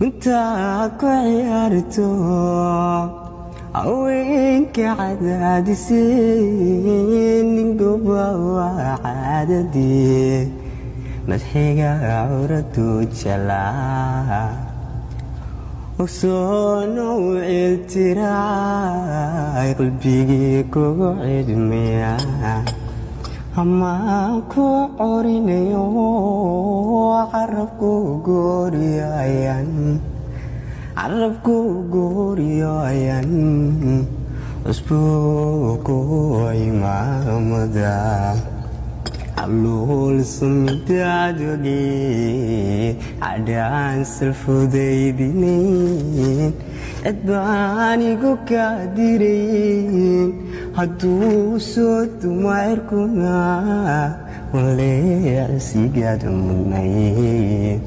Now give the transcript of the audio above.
Intaad ku ciyaarto haweenka cadaadiseen, ninguba waa caadadii madxiga curadu jalaa. Ogsoonow ciiltiraay qalbigii kugu cidhmaya, amaan ku corinayo carabku gooriyayan, carabku gooriyayan, cusbuu ku imaamada caluul sumidaadogii cadhaan salfudaydinayn, cid baan igu kaa dirayn hadduu soo dumo cirkuna waleecsigaad mudnayd.